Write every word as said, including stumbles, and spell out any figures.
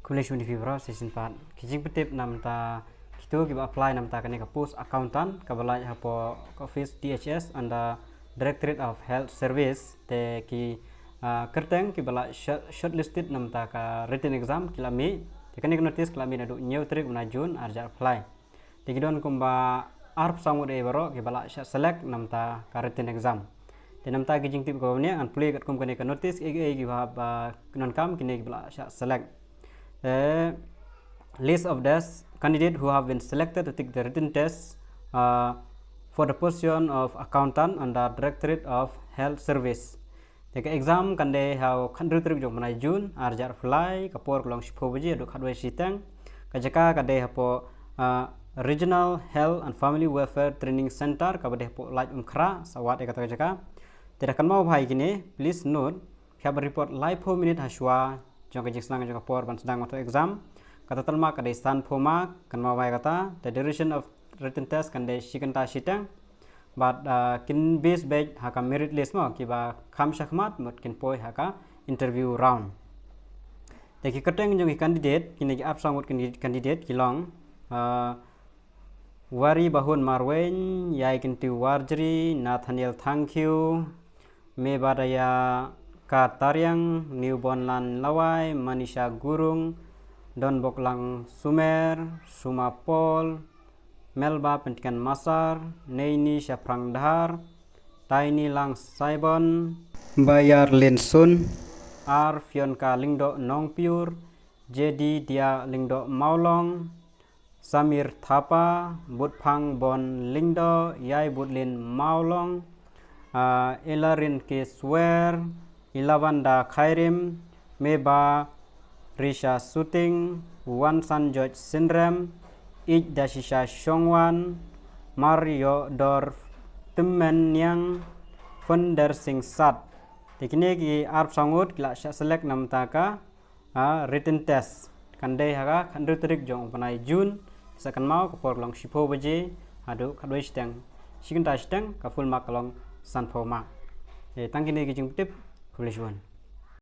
Khublei shibun ïa phi baroh, shisien pat ki jingpyntip namta kito kiba apply namta kane ka post accountant kaba lait hapoh ka office D H S under Directorate of Health Service. Te ki, ah, kyrteng kiba la short-, shortlisted namta ka written exam ki la mih. Te kane ka notice ka la mih naduh hynñiew tarik u bnai June ar hajar arphew lai. Te ki don kumba arphew saw ngut ïa baroh kiba la shah select namta ka written exam. Te namta ki jingtip kaba bniah ngan pule katkum kane ka notice, eh, eh, kiba hap, ah, donkam kine kiba la shah select. Eh, list of those candidate who have been selected to take the written test, uh, for the position of accountant under Directorate of Health Service. Te ka exam kan dei ha u khathynriew tarik jong u bnai June ar hajar arphew lai, ka por ka long shiphew baje haduh khatwei shiteng. Ka jaka ka dei hapoh, ah, Regional Health and Family Welfare Training Center kaba dei hapoh Laitumkhrah, sa wad ïa kata ka jaka. Te da kynmaw bha ïa kine, please note, phi hap ban report laiphew minit hashwa jong ka jingsdang jong ka por ban sdang ma u exam. Kata total mark ka dei sanphew mark, kynmaw bha ïa kata. The duration of written test kan dei shi kynta shiteng. Bad, ah, kin base beit ha ka merit list mo, kiba kham shakhmat mut kin poi ha ka interview round. Te ki kyrteng jong ki candidate, kine ki arphew saw ngut candi-, candidate ki long, ah, Waribahun Marwein, Ïaikyntew Warjri, Nathaniel Thangkhiew, Mebadaya Ka Tariang, Newbornland Lawai, Manisha Gurung, Donboklang Sumer, Suma Paul, Melba Pyntikan Masar, Neini Shaphrang Dhar, Taini Lang Saibon, Bayar Lin Sun, Ar Fionka Lyngdoh Nongpyur, Jedi Dia Lyngdoh Mawlong, Samir Thapa, Butphang Bon Lyngdoh, Ïaibudlin Mawlong, ah, Ilarin K Swer, Ilavanda Khairim, Meba Risha Suting, Wansan George Synrem, Ij Dashisha Shongwan, Mario Dorf Tymmen Niang, Funder Singh Sat. Te kine ki arphew saw ngut ki la shah select namta ka, ah, written test. Kan dei ha ka khathynriew tarik jong u bnai June. Sa kynmaw ka por ka long shiphew baje haduh khatwei shiteng. Shi kynta shiteng ka full mark ka long sanphew mark. Eh, tang kine ki jingpyntip, khublei shibun.